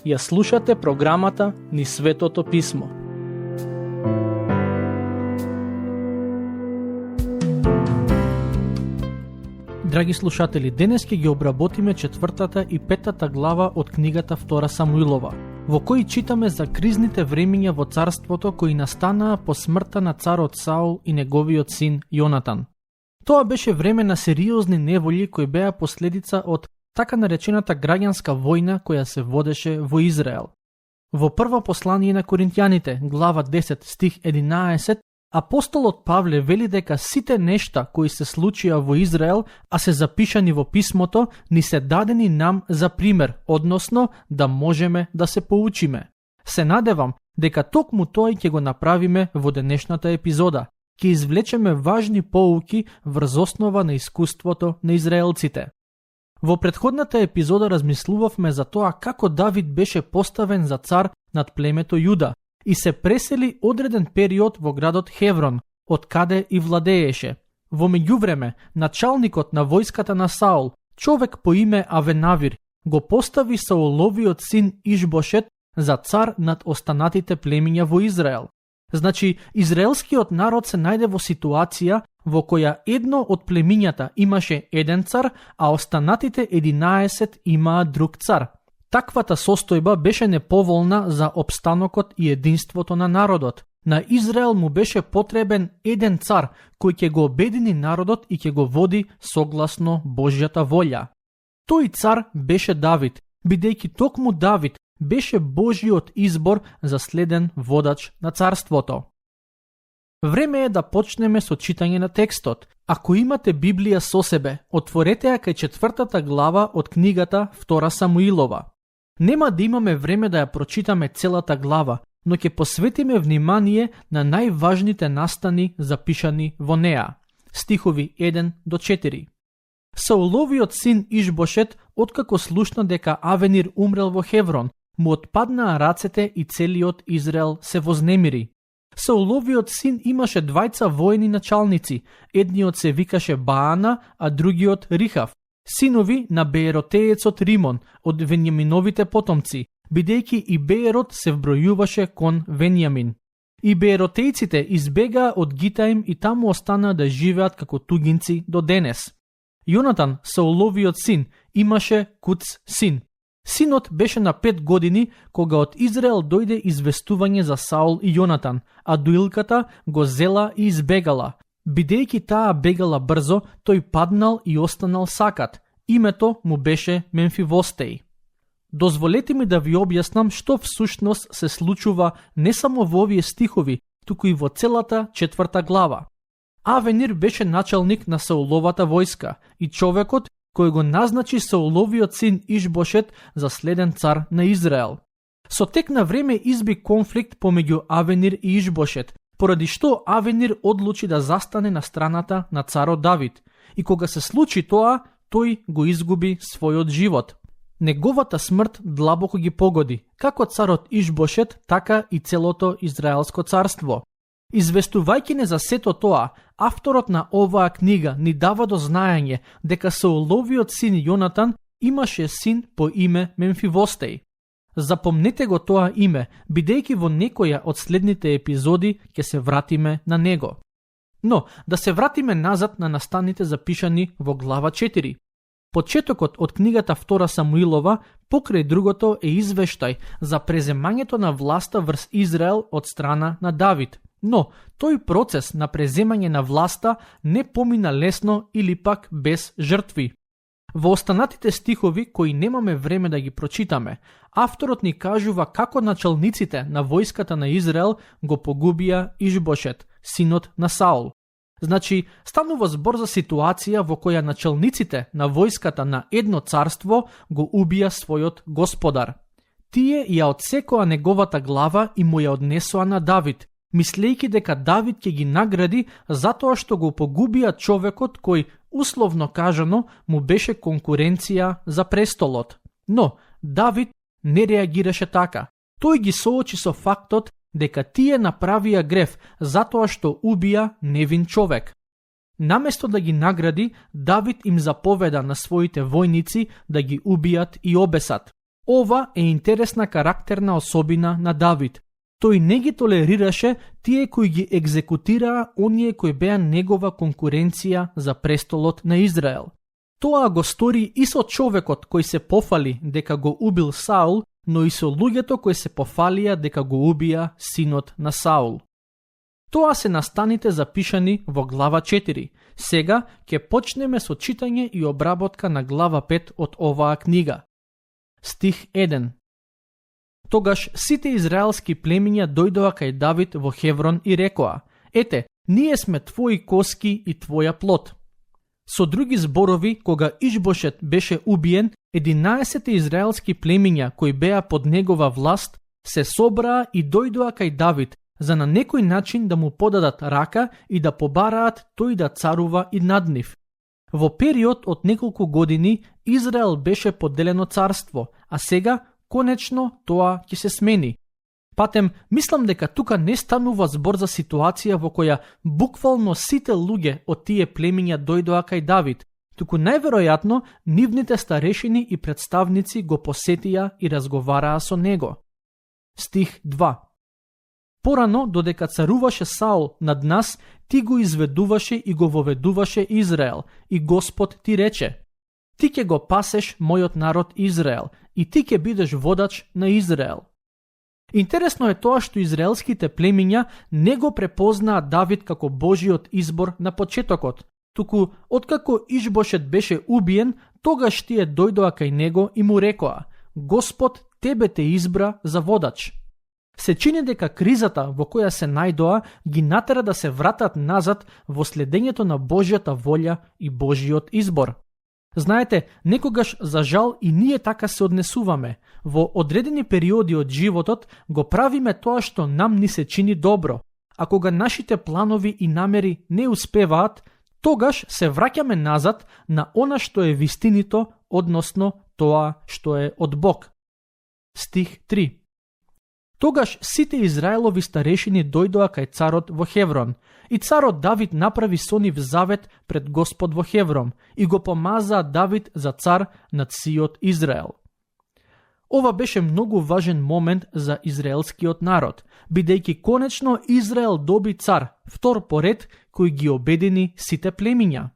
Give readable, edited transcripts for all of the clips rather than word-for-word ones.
Ја слушате програмата Низ Светото Писмо. Драги слушатели, денес ќе ги обработиме 4 и 5 глава од книгата 2 Самуилова, во кој читаме за кризните времиња во царството кои настанаа по смртта на царот Саул и неговиот син Јонатан. Тоа беше време на сериозни неволји кои беа последица од така наречената граѓанска војна која се водеше во Израел. Во прво послание на Коринтјаните, глава 10, стих 11, апостолот Павле вели дека сите нешта кои се случија во Израел, а се запишани во писмото, ни се дадени нам за пример, односно да можеме да се поучиме. Се надевам дека токму тоа ќе го направиме во денешната епизода. Ќе извлечеме важни поуки врз основа на искуството на израелците. Во претходната епизода размислувавме за тоа како Давид беше поставен за цар над племето Јуда и се пресели одреден период во градот Хеврон, од каде и владееше. Во меѓувреме, началникот на војската на Саул, човек по име Авенавир, го постави Сауловиот син Ишбошет за цар над останатите племиња во Израел. Значи, израелскиот народ се најде во ситуација во која едно од племињата имаше еден цар, а останатите 11 имаа друг цар. Таквата состојба беше неповолна за опстанокот и единството на народот. На Израел му беше потребен еден цар кој ќе го обедини народот и ќе го води согласно Божјата волја. Тој цар беше Давид, бидејќи токму Давид беше Божјиот избор за следен водач на царството. Време е да почнеме со читање на текстот. Ако имате Библија со себе, отворете ја кај 4 глава од книгата 2 Самуилова. Нема да имаме време да ја прочитаме целата глава, но ќе посветиме внимание на најважните настани запишани во неа. Стихови 1 до 4. Сауловиот син Ишбошет, откако слушна дека Авенир умрел во Хеврон, му отпаднаа рацете и целиот Израел се вознемири. Сауловиот син имаше двајца војни началници, едниот се викаше Баана, а другиот Рихав, синови на Бееротеецот Римон од Венјаминовите потомци, бидејќи и Беерот се вбројуваше кон Венјамин. И Бееротејците избегаа од Гитаим и таму останаа да живеат како тугинци до денес. Јонатан, Сауловиот син, имаше Куц син. Синот беше на 5 години кога од Израел дојде известување за Саул и Јонатан, а дуилката го зела и избегала. Бидејќи таа бегала брзо, тој паднал и останал сакат. Името му беше Мемфивостеј. Дозволете ми да ви објаснам што всушност се случува не само во овие стихови, туку и во целата 4 глава. Авенир беше началник на Сауловата војска и човекот кој го назначи Сауловиот син Ишбошет за следен цар на Израел. Со тек на време изби конфликт помеѓу Авенир и Ишбошет, поради што Авенир одлучи да застане на страната на царот Давид. И кога се случи тоа, тој го изгуби својот живот. Неговата смрт длабоко ги погоди, како царот Ишбошет, така и целото Израелско царство. Известувајќи не за сето тоа, авторот на оваа книга ни дава до знаење дека Сауловиот син Јонатан имаше син по име Мемфивостеј. Запомнете го тоа име, бидејќи во некоја од следните епизоди ќе се вратиме на него. Но, да се вратиме назад на настаните запишани во глава 4. Почетокот од книгата 2 Самуилова, покрај другото, е извештај за преземањето на власта врз Израел од страна на Давид. Но, тој процес на преземање на власта не помина лесно или пак без жртви. Во останатите стихови, кои немаме време да ги прочитаме, авторот ни кажува како началниците на војската на Израел го погубија Ишбошет, синот на Саул. Значи, станува збор за ситуација во која началниците на војската на едно царство го убија својот господар. Тие ја одсекоа неговата глава и му ја однесоа на Давид, мислејќи дека Давид ќе ги награди затоа што го погубија човекот кој, условно кажано, му беше конкуренција за престолот. Но Давид не реагираше така. Тој ги соочи со фактот дека тие направија грев затоа што убија невин човек. Наместо да ги награди, Давид им заповеда на своите војници да ги убијат и обесат. Ова е интересна карактерна особина на Давид. Тој не ги толерираше тие кои ги екзекутираа оние кои беа негова конкуренција за престолот на Израел. Тоа го стори и со човекот кој се пофали дека го убил Саул, но и со луѓето кои се пофалија дека го убија синот на Саул. Тоа се настаните запишани во глава 4. Сега ќе почнеме со читање и обработка на глава 5 од оваа книга. Стих 1. Тогаш сите израелски племиња дојдоа кај Давид во Хеврон и рекоа: Ете, ние сме твои коски и твоја плот. Со други зборови, кога Ишбошет беше убиен, 11 израелски племиња кои беа под негова власт се собраа и дојдоа кај Давид за на некој начин да му подадат рака и да побараат тој да царува и над нив. Во период од неколку години Израел беше поделено царство, а сега конечно тоа ќе се смени. Патем, мислам дека тука не станува збор за ситуација во која буквално сите луѓе од тие племиња дојдоа кај Давид, туку најверојатно нивните старешини и представници го посетија и разговараа со него. Стих 2. Порано, додека царуваше Саул над нас, ти го изведуваше и го воведуваше Израел, и Господ ти рече: Ти ќе го пасеш мојот народ Израел, и ти ќе бидеш водач на Израел. Интересно е тоа што израелските племиња не го препознаа Давид како Божиот избор на почетокот, туку откако Ишбошет беше убиен, тогаш тие дојдоа кај него и му рекоа: Господ тебе те избра за водач. Се чини дека кризата во која се најдоа ги натера да се вратат назад во следењето на Божјата волја и Божиот избор. Знаете, некогаш за жал и ние така се однесуваме. Во одредени периоди од животот го правиме тоа што нам ни се чини добро, а кога нашите планови и намери не успеваат, тогаш се враќаме назад на она што е вистинито, односно тоа што е од Бог. Стих 3. Тогаш сите Израелови старешини дојдоа кај царот во Хеврон, и царот Давид направи со нив завет пред Господ во Хеврон и го помазаа Давид за цар над сиот Израел. Ова беше многу важен момент за израелскиот народ, бидејќи конечно Израел доби цар, втор поред, кој ги обедини сите племиња.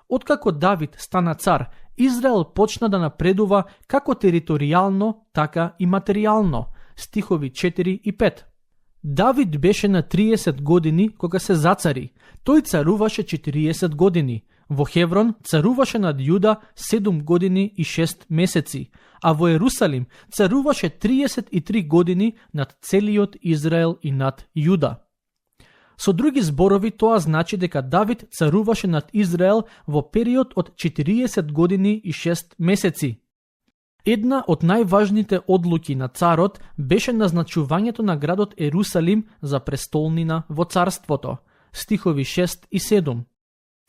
Откако Давид стана цар, Израел почна да напредува како територијално, така и материјално. Стихови 4 и 5. Давид беше на 30 години кога се зацари. Тој царуваше 40 години. Во Хеврон царуваше над Јуда 7 години и 6 месеци, а во Ерусалим царуваше 33 години над целиот Израел и над Јуда. Со други зборови, тоа значи дека Давид царуваше над Израел во период од 40 години и 6 месеци. Една од најважните одлуки на царот беше назначувањето на градот Ерусалим за престолнина во царството. Стихови 6 и 7.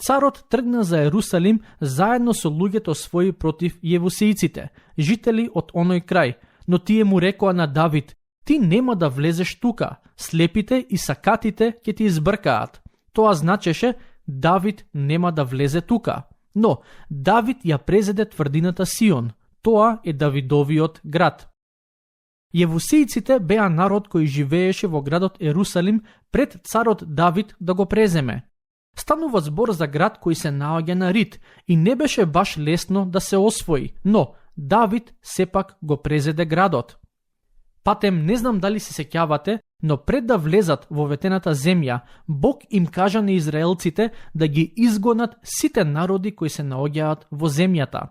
Царот тргна за Ерусалим заедно со луѓето своји против јевусијците, жители од оној крај, но тие му рекоа на Давид: Ти нема да влезеш тука, слепите и сакатите ќе ти избркаат. Тоа значеше Давид нема да влезе тука. Но Давид ја презеде тврдината Сион. Тоа е Давидовиот град. Јевусијците беа народ кој живееше во градот Ерусалим пред царот Давид да го преземе. Станува збор за град кој се наоѓа на рид и не беше баш лесно да се освои, но Давид сепак го презеде градот. Патем, не знам дали се сеќавате, но пред да влезат во ветената земја, Бог им кажа на израелците да ги изгонат сите народи кои се наоѓаат во земјата.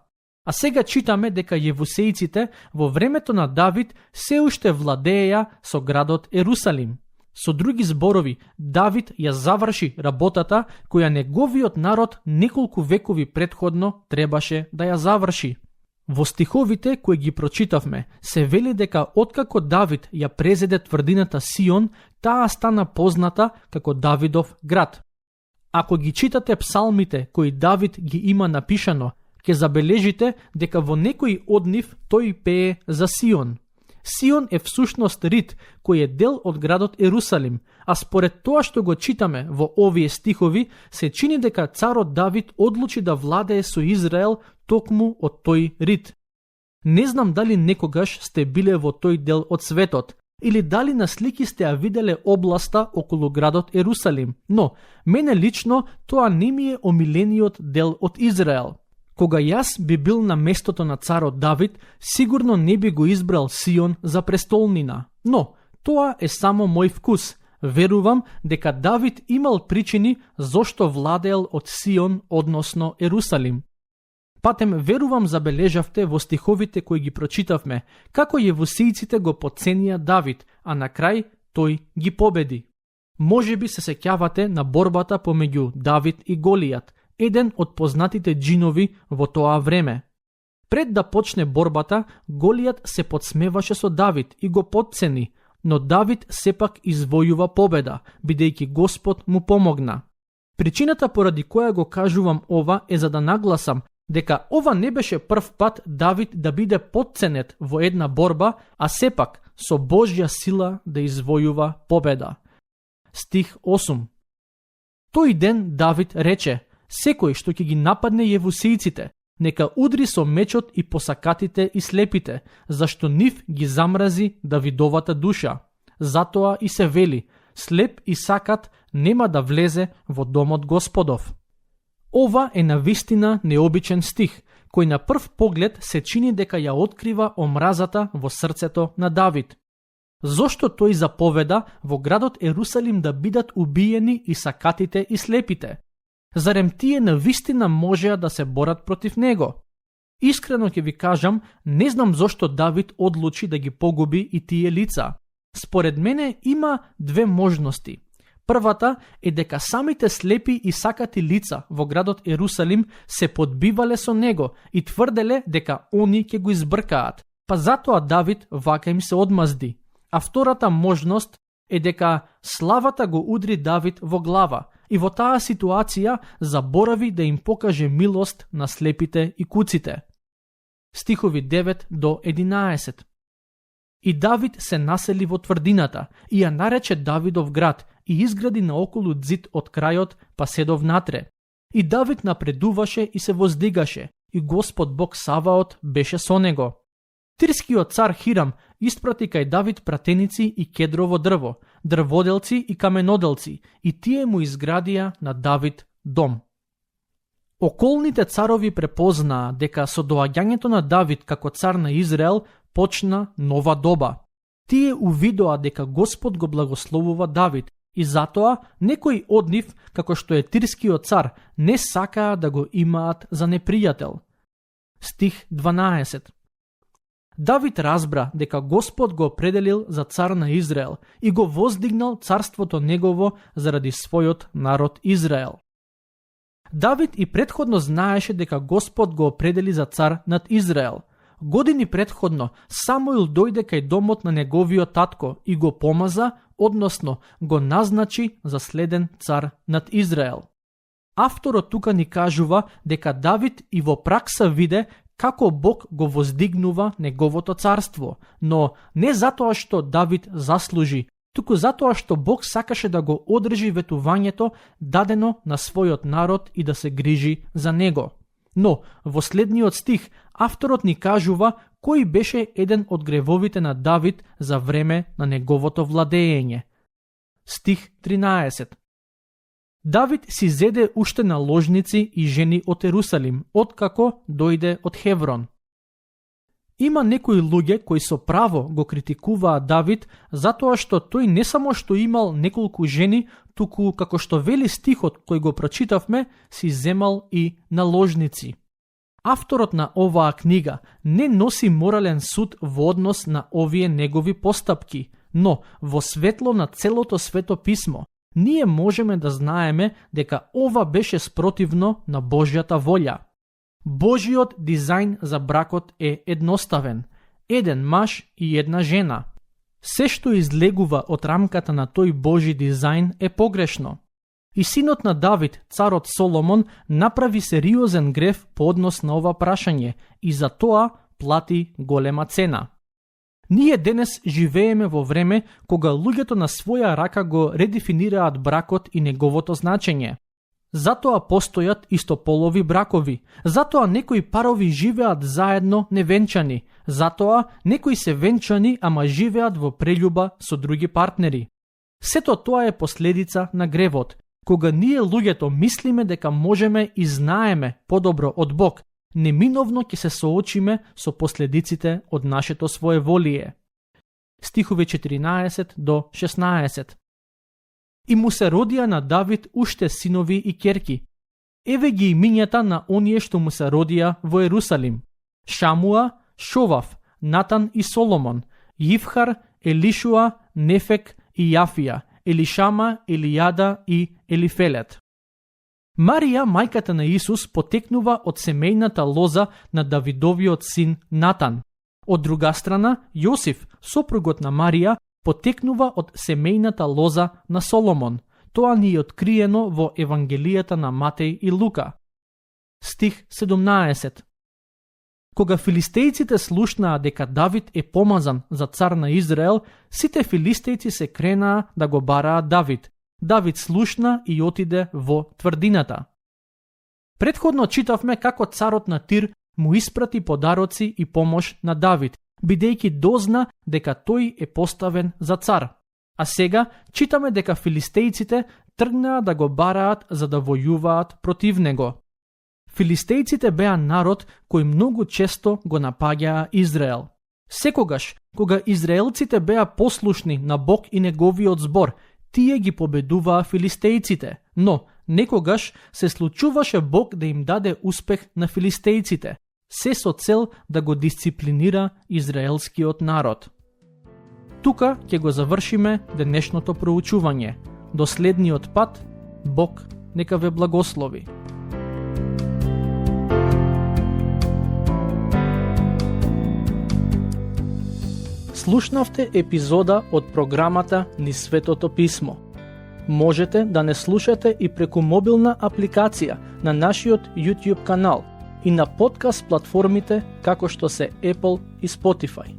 А сега читаме дека јевусејците во времето на Давид се уште владееја со градот Ерусалим. Со други зборови, Давид ја заврши работата која неговиот народ неколку векови претходно требаше да ја заврши. Во стиховите кои ги прочитавме, се вели дека откако Давид ја презеде тврдината Сион, таа стана позната како Давидов град. Ако ги читате псалмите кои Давид ги има напишано, ќе забележите дека во некои од нив тој пее за Сион. Сион е всушност Рит, кој е дел од градот Ерусалим, а според тоа што го читаме во овие стихови, се чини дека царот Давид одлучи да владее со Израел токму од тој Рит. Не знам дали некогаш сте биле во тој дел од светот, или дали на слики сте ја виделе областа околу градот Ерусалим, но мене лично тоа не ми е омилениот дел од Израел. Кога јас би бил на местото на царот Давид, сигурно не би го избрал Сион за престолнина. Но, тоа е само мој вкус. Верувам дека Давид имал причини зошто владеел од Сион, односно Ерусалим. Патем верувам забележавте во стиховите кои ги прочитавме, како јевусијците го потценија Давид, а на крај тој ги победи. Може би се сеќавате на борбата помеѓу Давид и Голијат, еден од познатите џинови во тоа време. Пред да почне борбата, Голијат се подсмеваше со Давид и го потцени, но Давид сепак извојува победа, бидејќи Господ му помогна. Причината поради која го кажувам ова е за да нагласам дека ова не беше прв пат Давид да биде потценет во една борба, а сепак со Божја сила да извојува победа. Стих 8. Тој ден Давид рече: секој што ќе ги нападне јевусијците, нека удри со мечот и посакатите и слепите, зашто нив ги замрази Давидовата душа. Затоа и се вели: слеп и сакат нема да влезе во домот Господов. Ова е навистина необичен стих, кој на прв поглед се чини дека ја открива омразата во срцето на Давид. Зошто тој заповеда во градот Ерусалим да бидат убиени и сакатите и слепите? Зарем тие навистина можеа да се борат против него? Искрено ќе ви кажам, не знам зошто Давид одлучи да ги погуби и тие лица. Според мене има две можности. Првата е дека самите слепи и сакати лица во градот Ерусалим се подбивале со него и тврделе дека они ќе го избркаат, па затоа Давид вака им се одмазди. А втората можност е дека славата го удри Давид во глава и во таа ситуација заборави да им покаже милост на слепите и куците. Стихови 9 до 11. И Давид се насели во тврдината и ја нарече Давидов град и изгради наоколу ѕид од крајот па се до внатре. И Давид напредуваше и се воздигаше, и Господ Бог Саваот беше со него. Тирскиот цар Хирам испрати кај Давид пратеници и кедрово дрво, дрводелци и каменоделци, и тие му изградија на Давид дом. Околните царови препознаа дека со доаѓањето на Давид како цар на Израел почна нова доба. Тие увидоа дека Господ го благословува Давид и затоа некој од нив, како што е тирскиот цар, не сакаа да го имаат за непријател. Стих 12. Давид разбра дека Господ го определил за цар на Израел и го воздигнал царството негово заради својот народ Израел. Давид и претходно знаеше дека Господ го определи за цар над Израел. Години претходно Самуил дојде кај домот на неговиот татко и го помаза, односно го назначи за следен цар над Израел. Авторот тука ни кажува дека Давид и во пракса виде како Бог го воздигнува неговото царство, но не затоа што Давид заслужи, туку затоа што Бог сакаше да го одржи ветувањето дадено на својот народ и да се грижи за него. Но, во следниот стих, авторот ни кажува кој беше еден од гревовите на Давид за време на неговото владење. Стих 13. Давид си зеде уште наложници и жени од Ерусалим, откако дојде од Хеврон. Има некои луѓе кои со право го критикуваат Давид затоа што тој не само што имал неколку жени, туку, како што вели стихот кој го прочитавме, си земал и наложници. Авторот на оваа книга не носи морален суд во однос на овие негови постапки, но во светло на целото свето писмо, ние можеме да знаеме дека ова беше спротивно на Божјата волја. Божиот дизајн за бракот е едноставен. Еден маж и една жена. Се што излегува од рамката на тој Божи дизајн е погрешно. И синот на Давид, царот Соломон, направи сериозен грев по однос на ова прашање и за тоа плати голема цена. Ние денес живееме во време кога луѓето на своја рака го редефинираат бракот и неговото значење. Затоа постојат истополови бракови, затоа некои парови живеат заедно невенчани, затоа некои се венчани, ама живеат во прељуба со други партнери. Сето тоа е последица на гревот, кога ние луѓето мислиме дека можеме и знаеме подобро од Бог, неминовно ќе се соочиме со последиците од нашето своеволие. Стихови 14 до 16. И му се родија на Давид уште синови и ќерки. Еве ги имињата на оние што му се родија во Ерусалим: Шамуа, Шовав, Натан и Соломон, Јивхар, Елишуа, Нефек и Јафија, Елишама, Елијада и Елифелет. Марија, мајката на Исус, потекнува од семејната лоза на Давидовиот син Натан. Од друга страна, Јосиф, сопругот на Марија, потекнува од семејната лоза на Соломон. Тоа ни е откриено во Евангелијата на Матеј и Лука. Стих 17. Кога филистејците слушнаа дека Давид е помазан за цар на Израел, сите филистејци се кренаа да го бараат Давид. Давид слушна и отиде во тврдината. Претходно читавме како царот на Тир му испрати подароци и помош на Давид, бидејќи дозна дека тој е поставен за цар. А сега читаме дека филистејците тргнаа да го бараат за да војуваат против него. Филистејците беа народ кој многу често го напаѓаа Израел. Секогаш, кога израелците беа послушни на Бог и неговиот збор, тие ги победуваа филистејците, но некогаш се случуваше Бог да им даде успех на филистејците, се со цел да го дисциплинира израелскиот народ. Тука ќе го завршиме денешното проучување. До следниот пат, Бог нека ве благослови. Слушнавте епизода од програмата Низ Светото Писмо. Можете да не слушате и преку мобилна апликација на нашиот YouTube канал и на подкаст платформите како што се Apple и Spotify.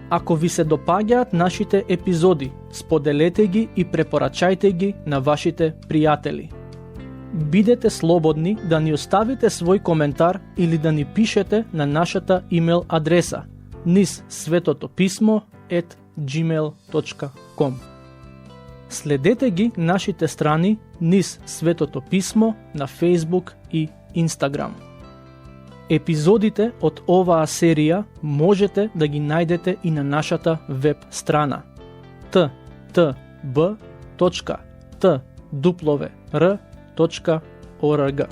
Ако ви се допаѓаат нашите епизоди, споделете ги и препорачајте ги на вашите пријатели. Бидете слободни да ни оставите свој коментар или да ни пишете на нашата имейл адреса nizsvetotopисmo@gmail.com. Следете ги нашите страни Низ Светото Писмо на Facebook и Instagram. Епизодите од оваа серија можете да ги најдете и на нашата веб страна ttb.twr.org.